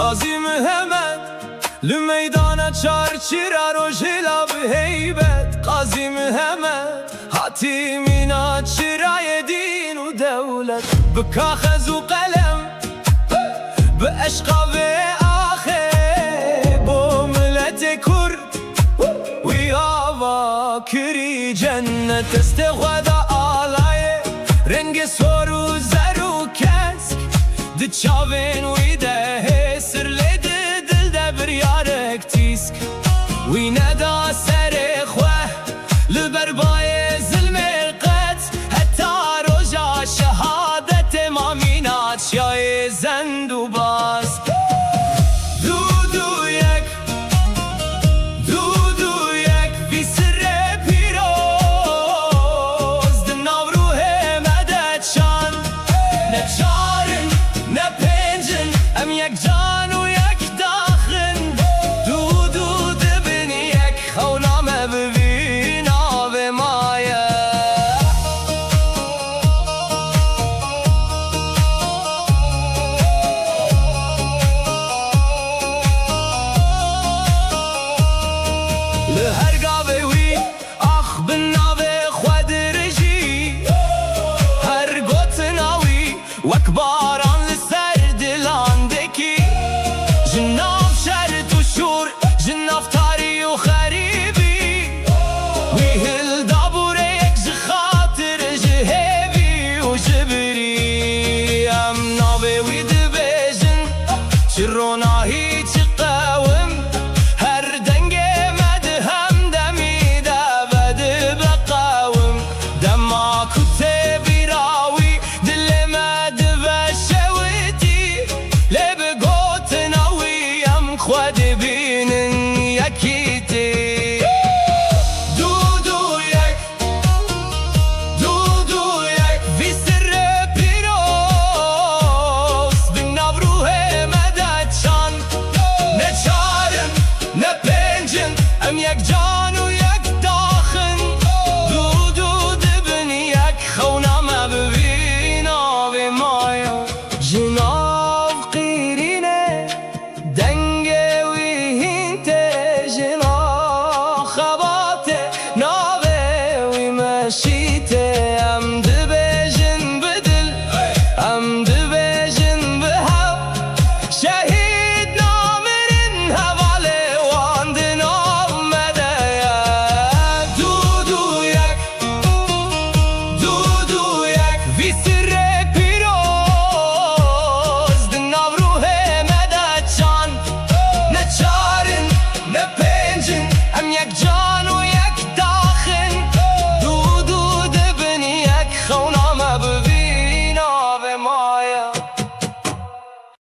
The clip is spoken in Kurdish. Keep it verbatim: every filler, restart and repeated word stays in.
Qazî Mihemed li meydana çarçira rojhêla bi heybet. Qazî Mihemed hatî mîna çirayê dîn û dewlet. Bi kaxez û qelem, bi eşqa vê axê, bo miletê Kurd wî ava kirî cennet. Destê xwe da alayê rengê sor û zer û kesk. Di çavên wî de hêsir, lê di dil de biryarek tîsk. Wî neda serê xwe li ber bayê zilmê qet, heta roja şehadetê ma mîna çiyayê zend û baz. Du du yek, du du yek, vî sirrê pîroz di nav ruhê me de çand. Ne çar in, ne pênc in, em yek can û yek dax in. Du du dibin yek, xewna me bi vî navê maye. Li her gavê wî ax bi navê xwe dirijî. Her gotina wî wek baran li ser dilan dekî. Ji nav şert û şûr, ji nav tarî û xerîbî, wî hildabû rêyek ji xatir, ji hêvî û ji birî. Em navê wî dibêjin, çi rona